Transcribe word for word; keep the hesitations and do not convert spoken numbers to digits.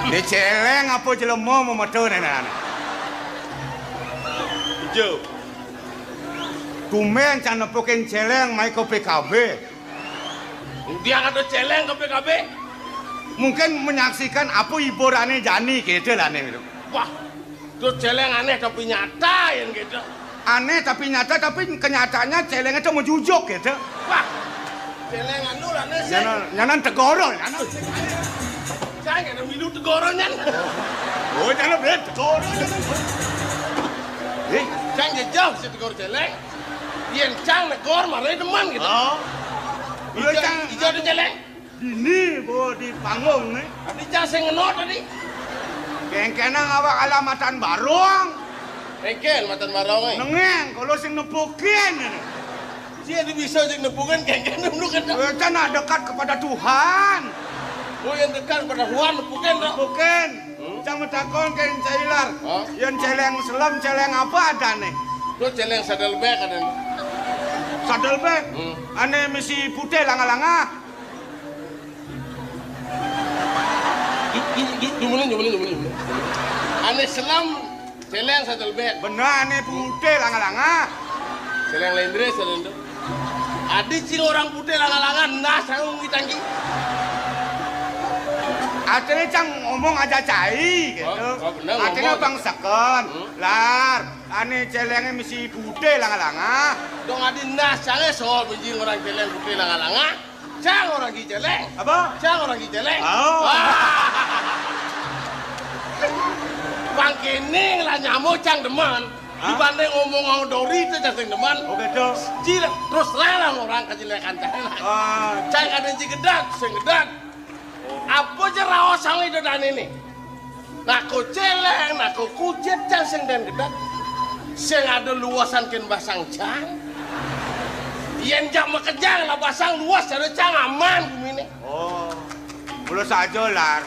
Né céléng apa jelema mameto né, né? Ijo. Tumbén cang nepukin céléng mai ka P K B. Dia kata céléng ka P K B. Mungkin menyaksikan apa hiburané jani kéto lah né. Wah, to céléng anéh tapi nyata yén kéto. Anéh tapi nyata, tapi kenyataannya céléng itu majujuk kéto. Wah, céléng anu lah né sih. Nyanan, nyanan tegoro, nyanan. Saya nggak ada milu tegoro nyan. Oh, nyanan bé tegoro nyanan. Eh, cang jejak si tegor céléng. Yén cang negor marai demen kéto. Oh. Ijo, cang ijo to céléng. Dini, bo, di panggung né. Adi cang sing ngeno tadi. Kéngkénang awak ala matan barong. Kéngkén matan barong é. Nengéng, kalau sing nepukin ini. Sia di bisa sing nepukin kéngkén dulu kan. Wéh, cang nak dekat kepada Tuhan. Oh, yang dekat kepada Tuhan nepukin to. Nepukin. Hmm? Cang matakon ka Cailar. Hah? Yén céléng selem, céléng apa adané? To céléng sadelbék adané. Sadelbék? Hmm. Ané misi putih langa-langa. Gi-, gi-, gi-, jumulin, jumulin, jumulin, jumulin. Ané selem, céléng sadelbék. Bener, ané putih langa-langa. Céléng lendré, céléng to. Adi cing orang putih langa-langa, nah, sangung kita ki. Artinya cang ngomong aja cai, gitu. Oh, oh, bener, artinya ngomong. Bang seken, hmm? Lar, ané céléngé misi putih langa-langa. Dong adi nah, cangé soal benjing orang céléng putih langa-langa. Cang orang Ki Céléng. Apa? Cang orang Ki Céléng. Oh. Wah. Pang kéné lah nyamo cang demen. Hah? Dibanding ngomong sama Dori to cang sing demen. Oh, kéto. Cil, terus terang lah orang kecil kancané. Ah. Cang ada sing gedeg, sing gedeg. Apa ja raos sang ida dané né? Naka céléng, naka kucit, cang sing dén gedeg. Sing ada luasan kén basang cang. Yén jak makejang lah basang luas cara cang aman guminé. Oh. Mula saja, Lar.